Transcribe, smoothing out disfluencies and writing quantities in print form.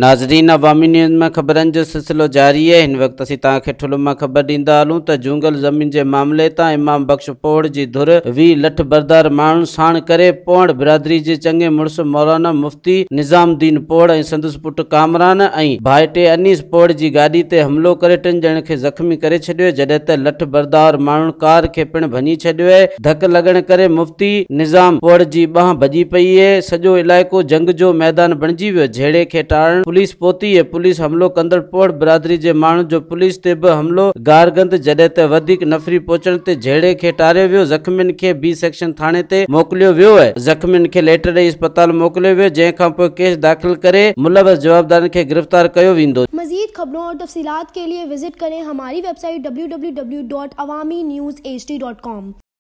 ناظرين عوامي نيوز مان خبرن جو سلسلو جاري آهي. هن وقت اسين توهان کي ٺلهه مان خبر ڏيندا هلون ته جونگل زمين جي معاملي تان امام بخش پوهڙ جي ڌر 20 لٺ بردار ماڻهن ساڻ ڪري پوهڙ برادري جي چڱي مڙس مولانا مفتي نظام الدين پوهڙ ۽ سندس پٽ ڪامران ۽ ڀائٽي انيس پوهڙ جي گاڏي تي حملو ڪري ٽن ڄڻن کي زخمي ڪري ڇڏيو جڏهن ته لٺ بردار ماڻهن ڪار کي پڻ ڀڃي ڇڏيو ڌڪ لڳڻ ڪري مفتي نظام پوهڙ جي ٻانهن ڀڄي پئي ۽ سڄو علائقو جنگ جو ميدان بڻجي ويو. جهيڙي کي ٽارڻ پوليس پهتي ۽ پوليس حملو ڪندڙ پوهڙ برادري جي ماڻهن جو پوليس تي به حملو گارگند جڏهن ته وڌيڪ نفري پهچڻ تي جهيڙي کي ٽاريو ويو زخمين کي بي سيڪشن ٿاڻي تي موڪليو ويو ۽ زخمين کي ليٽر ڏئي اسپتال موڪليو ويو جنهن کانپوء ڪيس داخل ڪري ملوث جوابدارن کي گرفتار ڪيو ويندو. مزيد خبرون اور تفصيلات کے لیے وزٹ کریں ہماری ویب سائٹ www.awamiNewsHD.com.